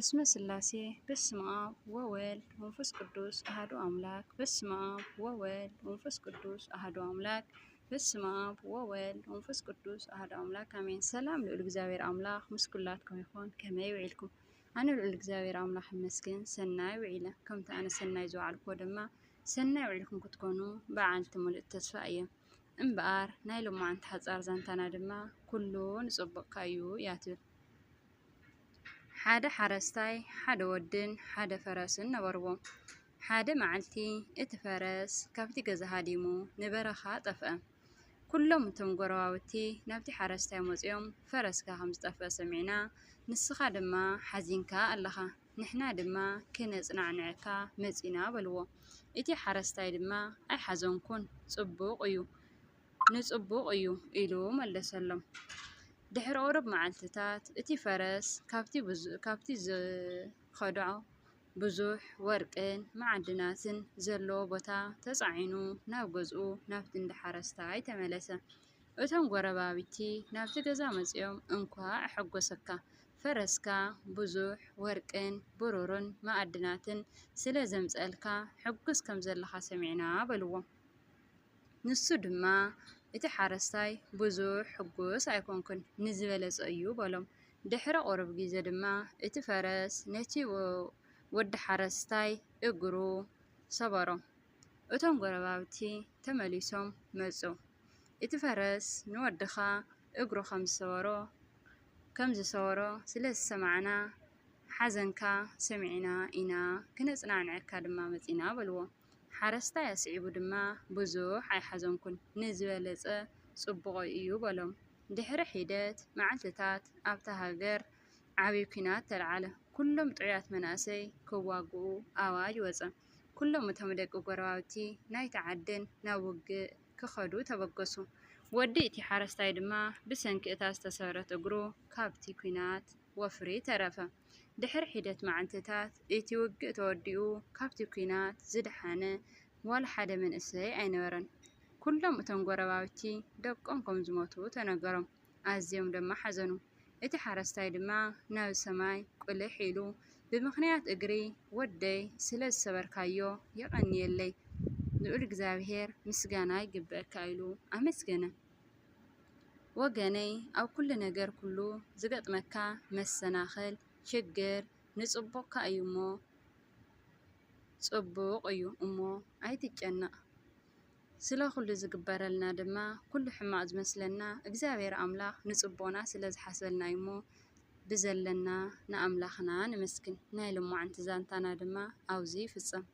በስመ ስላሴ በስመ አብ ወወልድ ወመንፈስ ቅዱስ አሐዱ አምላክ። በስመ አብ ወወልድ ወመንፈስ ቅዱስ አሐዱ አምላክ። በስመ አብ ወወልድ ወመንፈስ ቅዱስ አሐዱ አምላክ አሜን። ሰላም ልዑል እግዚኣብሔር አምላክ ምስ ኩላትኩም ይኹን። ከመይ ውዒልኩም? ኣነ ልዑል እግዚኣብሔር ኣምላኽ ይመስገን ሰናይ ውዒለ። ከምቲ ኣነ ሰናይ ዝወዓልኩዎ ድማ ሰናይ ውዒልኩም ክትኮኑ በዓልቲ ምሉእ ተስፋ እየ። እምበኣር ናይ ሎማዓንቲ ሓጻር ዛንታና ድማ ኩሉ ንጽቡቕካ እዩ እያ ትብል። ሓደ ሓረስታይ ሓደ ወድን ሓደ ፈረስን ነበርዎ። ሓደ መዓልቲ እቲ ፈረስ ካብቲ ገዛ ሃዲሙ ንበረኻ ጠፍአ። ኩሎም እቶም ጎረባብቲ ናብቲ ሓረስታይ መጺኦም፣ ፈረስካ ከም ዝጠፍአ ሰሚዕና፣ ንስኻ ድማ ሓዚንካ ኣለኻ፣ ንሕና ድማ ክነጽናንዐካ መጺና በልዎ። እቲ ሓረስታይ ድማ ኣይሓዘንኩን፣ ጽቡቕ እዩ፣ ንጽቡቕ እዩ ኢሉ መለሰሎም። ድሕሪ ቁሩብ መዓልትታት እቲ ፈረስ ካብቲ ብዙ- ካብቲ ዝኸድዖ ብዙሕ ወርቅን መዓድናትን ዘለዎ ቦታ ተጻዒኑ ናብ ገዝኡ ናብቲ እንዳ ሓረስታይ ተመለሰ። እቶም ጎረባብቲ ናብቲ ገዛ መጺኦም እንኳዕ ኣሐጎሰካ፣ ፈረስካ ብዙሕ ወርቅን ብሩርን መዓድናትን ስለ ዘምጸልካ ሕጉስ ከም ዘለኻ ሰሚዕና በልዎ። ንሱ ድማ እቲ ሓረስታይ ብዙሕ ሕጉስ ኣይኮንኩን፣ ንዝበለጸ እዩ በሎም። ድሕሪ ቁሩብ ግዜ ድማ እቲ ፈረስ ነቲ ወ- ወዲ ሓረስታይ እግሩ ሰበሮ። እቶም ጎረባብቲ ተመሊሶም መጹ። እቲ ፈረስ ንወድኻ እግሩ ከም ዝሰበሮ ከም ዝሰበሮ ስለ ዝሰማዕና ሓዘንካ ሰሚዕና ኢና፣ ክነጽናንዐካ ድማ መጺና በልዎ። ሓረስታይ ኣስዒቡ ድማ ብዙሕ ኣይሓዘንኩን፣ ንዝበለጸ ጽቡቕ እዩ በሎም። ድሕሪ ሒደት መዓልትታት ኣብታ ሃገር ዓብዪ ኲናት ተለዓለ። ኩሎም ጥዑያት መናእሰይ ክዋግኡ ኣዋጅ ወጸ። ኩሎም እቶም ደቂ ጎረባብቲ ናይቲ ዓድን ናብ ውግእ ክኸዱ ተበገሱ። ወዲ እቲ ሓረስታይ ድማ ብሰንኪ እታ ዝተሰበረት እግሩ ካብቲ ኲናት ወፍሪ ተረፈ። ድሕሪ ሒደት መዓልትታት እቲ ውግእ ተወዲኡ ካብቲ ኲናት ዝደሓነ ዋላ ሓደ መንእሰይ ኣይነበረን። ኩሎም እቶም ጎረባብቲ ደቆም ከም ዝሞቱ ተነገሮም። ኣዝዮም ድማ ሓዘኑ። እቲ ሓረስታይ ድማ ናብ ሰማይ ቁልሕ ኢሉ፣ ብምኽንያት እግሪ ወደይ ስለ ዝሰበርካዮ የቐንየለይ፣ ልዑል እግዚኣብሔር ምስጋና ይግበኣካ ኢሉ ኣመስገነ። ወገነይ፣ ኣብ ኩሉ ነገር ኩሉ ዝገጥመካ መሰናኽል፣ ችግር፣ ንጽቡቕካ እዩ እሞ፣ ጽቡቕ እዩ እሞ ኣይትጨነቕ። ስለ ኩሉ ዝግበረልና ድማ ኩሉ ሕማቕ ዝመስለና እግዚኣብሔር ኣምላኽ ንጽቡቕና ስለ ዝሓስበልና እዩ እሞ ብዘለና ንኣምላኽና ነመስግን። ናይ ሎማዓንቲ ዛንታና ድማ ኣብዚ ይፍጸም።